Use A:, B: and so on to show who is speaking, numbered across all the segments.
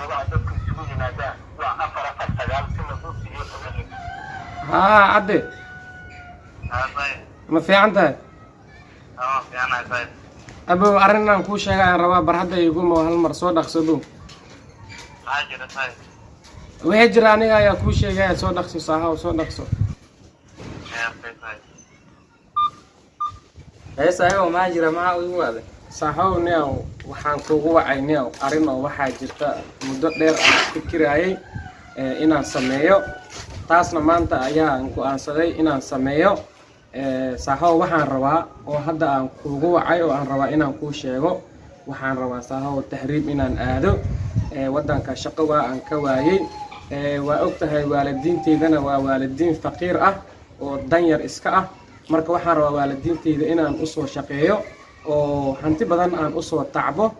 A: Goobaha dadku isugu yimaadaan waa 449 si lagu siiyo toban.
B: Haa, Cadde. Ma fiican tahay? Abow, arrinaan kuu sheega ayaan rabaa. Barxadda iguma hal mar soo dhaqso, abow. Wixii jira aniga ayaa kuu sheegaya. Soo dhaqso, saaxaw, soo dhaqso.
C: Hee saaxiibow, maxaa jira? Maxaa igu wacday?
B: Saaxow, niyow, waxaan kuugu wacay, niyow, arrin oo waxaa jirta muddo dheer aan fikirayay inaan sameeyo. Taasna maanta ayaan go'aansaday inaan sameeyo. Saaxow, waxaan rabaa oo hadda aan kuugu wacay oo aan rabaa inaan kuu sheego, waxaan rabaa, saaxow, tahriib inaan aado. Waddanka shaqo waa aan ka waayey. Waa og tahay, waalidiinteydana waa waalidiin faqiir ah oo danyar iska ah. Marka waxaan rabaa waalidiinteyda inaan usoo shaqeeyo oo hanti badan aan usoo tacbo.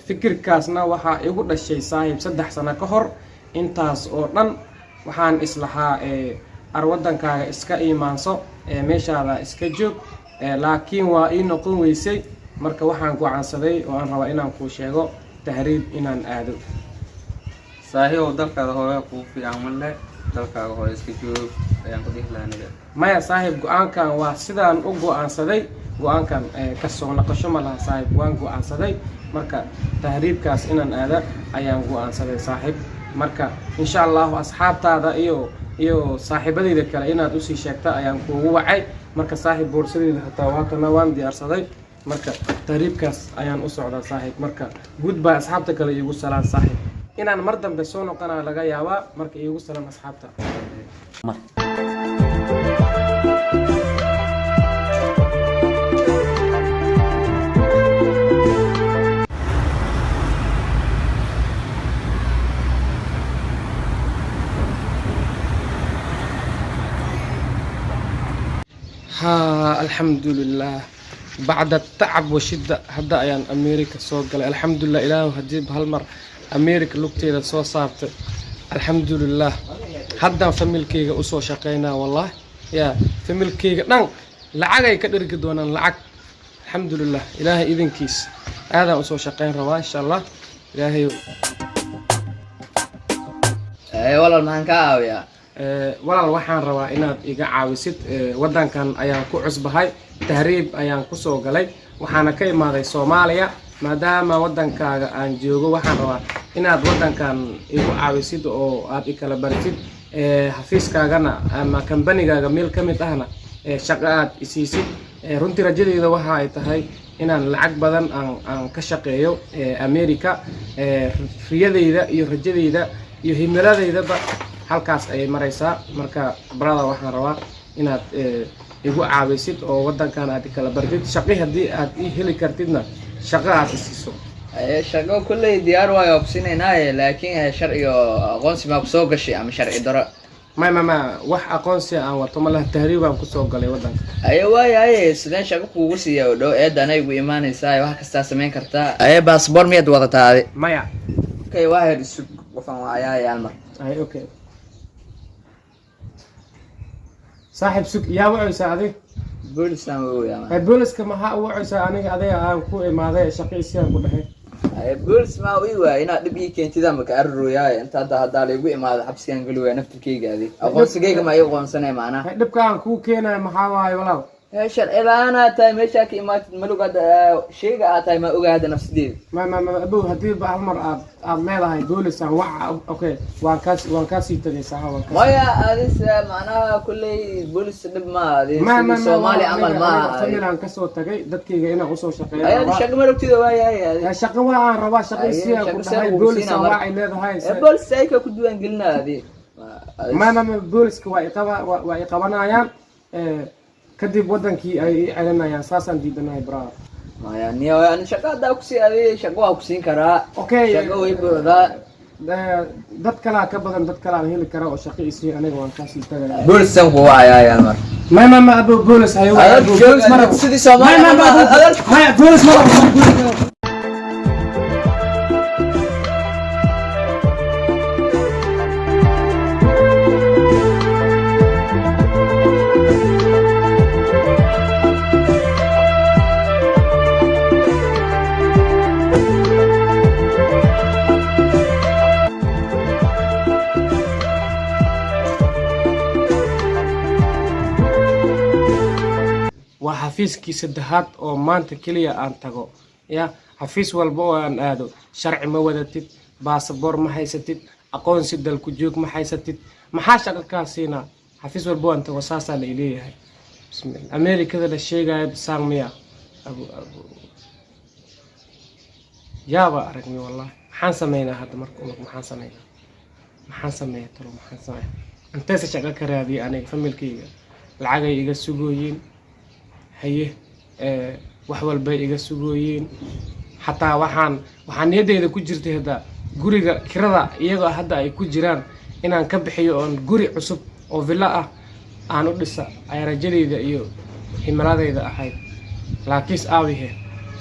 B: Fikirkaasna waxaa igu dhashay, saaxiib, 3 sano ka hor. Intaas oo dhan waxaan islahaa ar waddankaaga iska iimaanso, meeshaada iska joog. Laakiin waa ii noqon weysay. Marka waxaan go'aansaday oo aan rabaa inaan kuu sheego tahriib inaan aado.
C: Saaxiibow, dalkaada hooyo kugu fiican male. Dalkaaga hooyo iska joog ayaan ku dhihi lahaa aniga.
B: Maya saaxiib, go'aankan waa sidaan u go'aansaday. Go'aankan kasoo noqosho ma laha, saaxiib. Waan go'aansaday. Marka tahriibkaas inaan aada ayaan go'aansaday, saaxiib. Marka insha Allahu asxaabtaada iyo saaxiibadeyda kale inaad usii sheegta ayaan kuugu wacay. Marka saaxiib, boorsadeyda hataa waatana, waan diyaarsaday. Marka tahriibkaas ayaan u socdaa, saaxiib. Marka guud baa asxaabta kale iigu salaan, saaxiib. Inaan mar dambe soo noqonaa laga yaabaa. Marka iigu salaan asxaabta. Haa, alxamdulilah, bacda tacab wa shidda hadda ayaan America soo galay, alxamdulilah. Ilaahu haddii hal mar America lugteeda soo saartay, alxamdulilah. Haddaan familkeyga usoo shaqeynaa. Wallah ya familkeyga dhan lacagay ka dhergi doonaan, lacag. Alxamdulilah, Ilaahay idinkiis aadaan usoo shaqeyn rabaa, insha Allah, Ilaahay.
D: Walaal, maxaan kaa caawiyaa?
B: Walaal, waxaan rabaa inaad iga caawisid. Waddankan ayaan ku cusbahay, tahriib ayaan kusoo galay, waxaana ka imaaday Soomaaliya. Maadaama waddankaaga aan joogo, waxaan rabaa inaad waddankan igu caawisid oo aad ikala baritid. Xafiiskaagana ama kambanigaaga meel ka mid ahna shaqo aad isiisid. Runtii rajadeyda waxa ay tahay inaan lacag badan aan ka shaqeeyo America. Riyadeyda iyo rajadeyda iyo himiladeydaba halkaas ayay maraysaa. Marka brother, waxaan rabaa inaad igu caawisid oo waddankan aad kala bartid. Shaqi haddii aad ii heli kartidna, shaqo aad isiiso.
D: Shaqo kulley diyaar waayo, waa kusiinaynaaye, laakiin sharciga aqoonsi maa kusoo gashay ama sharci daro?
B: Ma wax aqoonsi aan wato ma laha. Tahriib aan kusoo galay waddanka.
D: Aye, waayahay, sideen shaqo kuugu siiya? Oo dhow eedda anay igu imaanaysaa, wax kastaa samayn kartaa. Aye, baasboor miyaad wadataa adi?
B: Maya.
D: Okay, waa heer isug, qofan waa ayaayaan mar.
B: Ay, okay saaxiib, sug. Yaa wacaysaa adig?
D: Boolisaan woyaa.
B: Ay, booliska maxaa u wacaysaa? Aniga adiga aan ku imaaday, shaqo isiyaan ku dhahay.
D: Aye, boolis maa ii waaya inaad dhib ii keentid ama ka ararooyaay. Inta hadda haddaa laygu imaado, xabsigaan geli waaya. Naftirkeyga adi aqoonsigeyga ma ii aqoonsanay macnaha?
B: Ay, dhibka aan kuu keenayo maxaa waaye, walaal?
D: Sharci la-aanaa tahay. Meeshaa ka imaatid malug hadda sheyga aad tahay ma ogaa hadda nafsadeeda.
B: Ma abow, haddii ba hal mar aad leedahay boolisaan waca, okay, waan kaasii tagay, saaxa, waan kaas.
D: Maya, adis macnaha kulley boolis dhib ma adi.
B: Ma
D: Soomaali camal ma.
B: Famil aan kasoo tagay, dadkayga inaan usoo shaqeeyo
D: Aya
B: rabaa.
D: Shaqo ma rabtida, waayahay adi.
B: Shaqo waa aan rabaa, shaqo
D: Aye,
B: isiyaan ku
D: shaqo see
B: dhahay.
D: kugu
B: Boolisaan
D: siinaa marka.
B: waa ay leedahay.
D: Boolis ayka ku diiwaan gelina adi.
B: Ma booliska waa iqabanayaan, kadib wadankii ay ii celinayaan. Saasaan diidanahay, brother.
D: Maya niyo, ani shaqo haddaa kusii adi, shaqo waa kusiin karaa.
B: Okay.
D: Shaqo way buuxdaa.
B: Dad kalaa ka badan, dad kalaa heli kara oo shaqo isii. Aniga waan kaasii tagaya.
D: Boolisan kugu cayaayaan mar.
B: Ma abo, boolis hayo.
D: Adag
B: Abo,
D: joog,
B: boolis ma rabo.
D: Sidii Soomaali
B: Ma abo, maya, boolis ma rabo, boolis ma rabo. Xafiiskii saddexaad oo maanta keliya aan tago ya, xafiis walba oo aan aado, sharci ma wadatid, baasaboor ma haysatid, aqoonsi dalku joog ma haysatid, maxaa shaqo kaa siinaa? Xafiis walba oo aan tago saasaa la ileeyahay. Bismillah, Ameerikada la sheegayo bisaan miya? Abu abu, yaaba aragnay wallahi. Maxaan sameynaa hadda marka, unug? Maxaan sameynaa? Maxaan sameeya talo? Maxaan sameeya? Inteese shaqo ka raadiyay aniga? Familkayga lacagay iga sugooyiin, haye, wax walbay iga sugooyiin. Xataa waxaan niyaddeyda ku jirtay hadda guriga kirada iyagoo hadda ay ku jiraan inaan ka bixiyo oon guri cusub oo villa ah aan u dhisa ay rajadeyda iyo himiladayda ahayd. Laakiinse aawihe,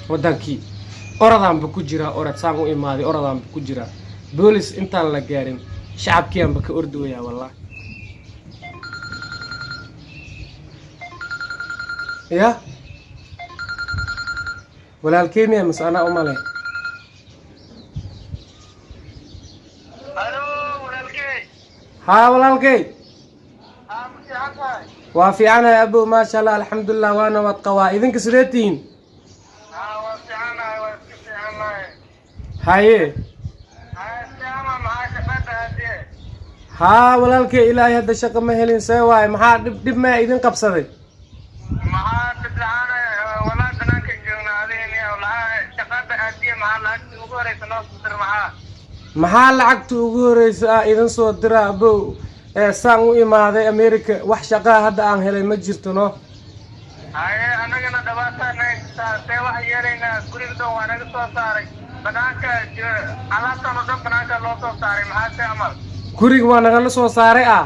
B: waddankii oradaanba ku jiraa, orad saan u imaaday oradaanba ku jiraa. Boolis intaan la gaarin shacabkiianba ka ordi wayaa wallahi. Ya walaalkey miya mase anaa u malay?
A: Alo walaalkey.
B: Haa walaalkey.
A: Haa, ma fiican tahay?
B: Waa fiicanahay abow, maasha Allah, alxamdulilah, waana waad qabaa. Idinka sidee tihiin?
A: Haa, waa fiicanahay, waa iska fiicanahay.
B: Haye.
A: Haa, siama maxaa shaqada hadee?
B: Haa walaalkey, ilaahay hadda shaqo ma helin. See waaye, maxaa dhib maa idin qabsaday?
A: Maxaa dhib la-aan? Walaa banaanka joogna adiga lacag shaqada aadiye, maxaa lacagta ugu horeysa noo soo dir, maxaa?
B: Maxaa lacagta ugu horeysa ah idin soo dira abow? Ee saan u imaaday America wax shaqaa hadda aan helay ma jirto no.
A: Haye, anagana dhibaataa haysataa, see wax yeelaynaa? Guriga dhan waa naga soo saaray banaanka, alaabtan oo dhan banaanka loo soo saaray, maxaa see amal?
B: Guriga waa nagala soo saaray ah?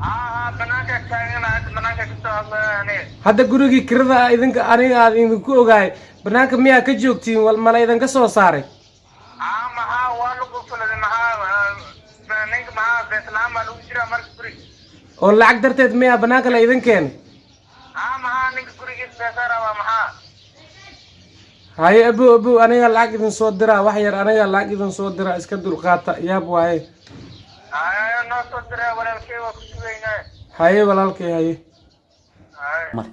A: Haa haa, banaanka taagana hadda, banaanka kasoo hadlaya aniga.
B: Hadda gurigii kirada ah idinka aniga aad idinku ogahay banaanka miyaa ka joogtiin? Wal mala idinka soo saaray?
A: Haa, maxaa waa lagu fuladay, maxaa ninka maxaa beeslaan baa lagu jiraa marka guriga.
B: Oo lacag darteed miyaa banaanka la idin keenay?
A: Haa, maxaa ninka gurigiis beesa rabaa, maxaa?
B: Haye abow, abow, aniga lacag idin soo diraa, wax yar aniga lacag idin soo diraa, iska dulqaata. Yaab waaye.
A: Haye, noo soo diraa walaalkey, waa ku sugaynaa.
B: Haye walaalkay, haye.
A: Haye.